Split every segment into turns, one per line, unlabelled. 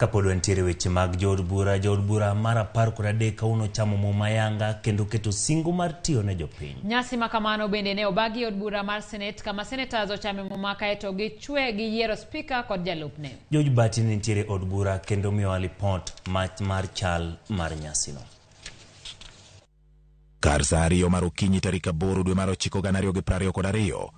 Kapod wantiere weche mag jood bura, jood bura mar 13 kawuono chamo muma yanga kendo keto singo mar tiyo ne jopiny.
Nyasi ma kamano bende ne obagi e od bura mar Senate kama senators ochame muma kaeto gichwe gi yiero spika kod jalupne.
George Bati ne nitiere od bura kendo miyowa lipot mar chal mar nyasino.
Kar saa 2 mar okinyi tarik 8 dwe mar 9 2022,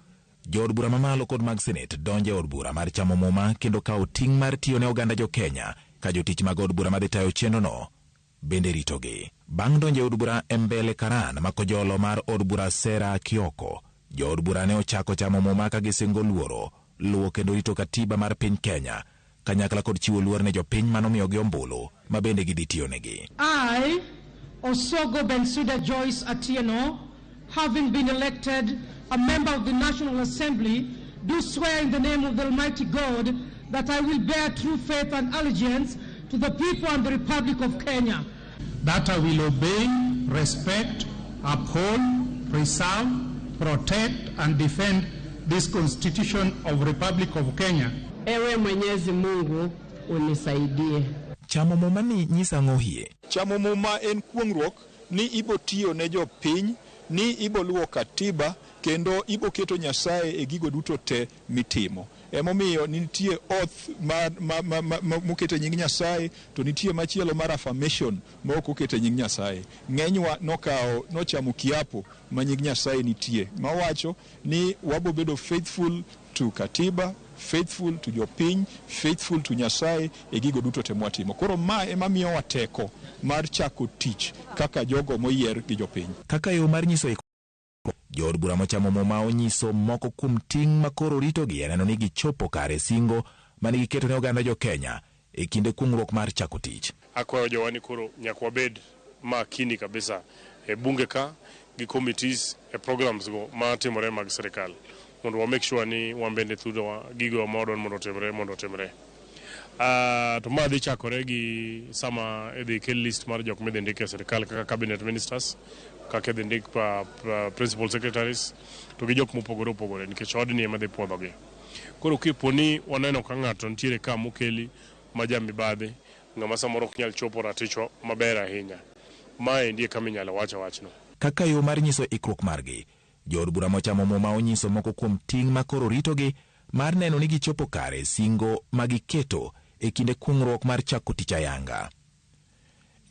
jood bura mamalo kod mag Senate donjo e od bura mar chamo muma kendo kawo ting' mar tiyo ne oganda jo-Kenya ka jotich mag od bura madhi tayo chenrono bende ritogi. Bang' donjo e od bura e mbele karan ma kojolo mar od bura Sera Kioko, jood bura ne ochako chamo muma ka gisingo luoro, luwo kendo rito katiba mar piny Kenya kanyakla kod chiwo luor ne jopiny manomiyogi ombulu ma bende gidhi tiyonegi.
I, Osogo Bensuda Joyce Atieno, having been elected a member of the National Assembly, do swear in the name of the Almighty God that I will bear true faith and allegiance to the people and the Republic of Kenya.
That I will obey, respect, uphold, preserve, protect and defend this Constitution of Republic of Kenya.
Ewe Mwenyezi Mungu unisaidie.
Chamo muma ni nyiso ang'o hie?
Chamo muma en kuong'ruok ni ibo tiyo ne jopiny, ni ibo luwo katiba kendo ibo keto Nyasaye e gigo duto te mitimo. Emomiyo nitie oath mokete nying Nyasaye to nitie machielo mar affirmation ma ok okete nying Nyasaye. Ng'enywa nochamo kiapo ma nying Nyasaye nitie mawacho ni wabo bedo faithful to katiba, faithful to jopiny, faithful to Nyasaye e gigo duto te mwatimo. Koro ma ema miyowa teko mar chako tich kaka jogo moyier gi jopiny.
Kaka yo mar nyiso jood bura mochamo muma onyiso moko kuom ting' ma koro ritogi e neno ni gichopo kare singo mane giketo ne oganda jo Kenya e kinde kuong'ruok mar chako tich.
Akwayo jowa ni koro nyaka wabed makini kabisa e bunge ka gi committees e programs go matimore mag sirikal mondo wa make sure ni wan bende thudowa gigo ma wadwaro mondo otimre mondo otimre. To ma dhi chakore gi sama idhi kel list mar jok midhi ndik e sirikal kaka cabinet ministers, kaka idhi ndik pa principal secretaries to gi jok mopogore opogore nikech odni ema dhi puodhogi. Koro kipo ni waneno ka ng'ato nitiere ka mokeli ma ja mibadhi, ng'ama samoro ok nyal chopo ratichwa maber ahinya, maendi e kama inyalo wache wachno.
Kaka yo mar nyiso ikruok margi, jood bura mochamo muma onyiso moko kuom ting' ma koro ritogi mar neno ni gichopo kare singo ma giketo e kinde kuong'ruok mar chako tich ayanga.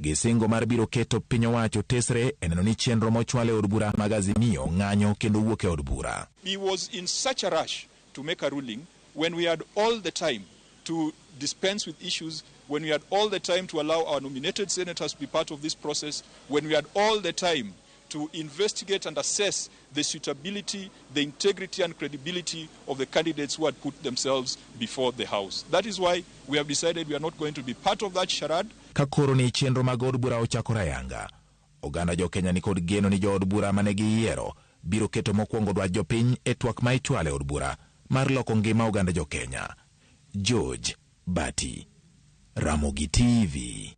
Gisingo mar biro keto piny owacho tesre e neno ni chenro mochwal e od bura mag Azimio ng'anyo kendo wuok e od bura.
He was in such a rush to make a ruling when we had all the time to dispense with issues, when we had all the time to allow our nominated senators to be part of this process, when we had all the time to investigate and assess the suitability, the integrity and credibility of the candidates who had put themselves before the House. That is why we have decided we are not going to be part of that charade.
Ka koro ni chenro mag od bura ochakore ayanga, oganda jo Kenya nikod geno ni jood bura mane giyiero biro keto mokwongo dwach jopiny e twak ma ichwalo e od bura mar loko ngima oganda jo Kenya. George Bati, Ramogi TV.